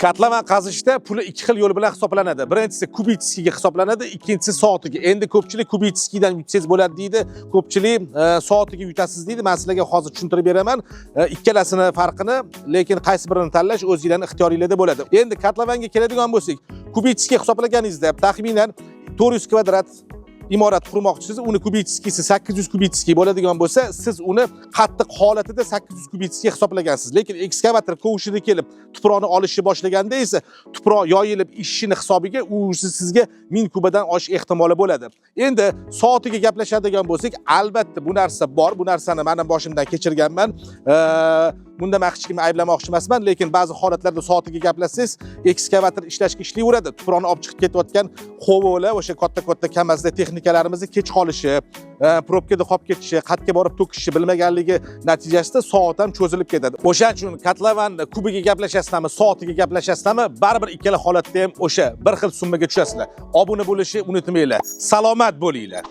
Kotlovan qazishda puli ikki xil yo'l bilan hisoblanadi. Birinchisi кубический ga hisoblanadi, ikkinchisi soatiga. Endi ko'pchilik кубический dan yutsangiz bo'ladi deydi, ko'pchilik soatiga yutasiz deydi. Men sizlarga hozir tushuntirib beraman ikkalasini farqini, lekin qaysi birini tanlash o'zinglarning ixtiyoringlarda bo'ladi. Endi kotlovanga keladigan bo'lsak, кубический hisoblaganingizda taxminan 400 kvadrat imorat qurmoqchisiz, uni кубический si 800 кубический bo'ladigan bo'lsa, siz uni qattiq holatida 800 кубический hisoblagansiz. Lekin ekskavator kovushida kelib tuproqni olishni boshlaganda esa tuproq yoyilib ishini hisobiga u sizga 1000 kubadan oshish ehtimoli bo'ladi. Endi soatiga gaplashadigan bo'lsak, albatta bu narsa bor. Bu narsani men ham boshimdan kechirganman. Bunda men hech kimni ayblamoqchi emasman, lekin ba'zi holatlarda soatiga gaplashsangiz, ekskavator ishlashga ishlayveradi. Tuproqni olib chiqib ketayotgan hovolar, o'sha katta-katta KAMAZda texnikalarimizni kech qolishi, probkada qolib ketishi, qayerga borib to'kishni bilmaganligi natijasida soat ham cho'zilib ketadi. O'shaning uchun kotlovanni kubiga gaplashasizlarmi, soatiga gaplashasizlarmi, baribir ikkala holatda ham o'sha bir xil summaga tushasizlar. Obuna bo'lishni unutmanglar. Salomat bo'linglar.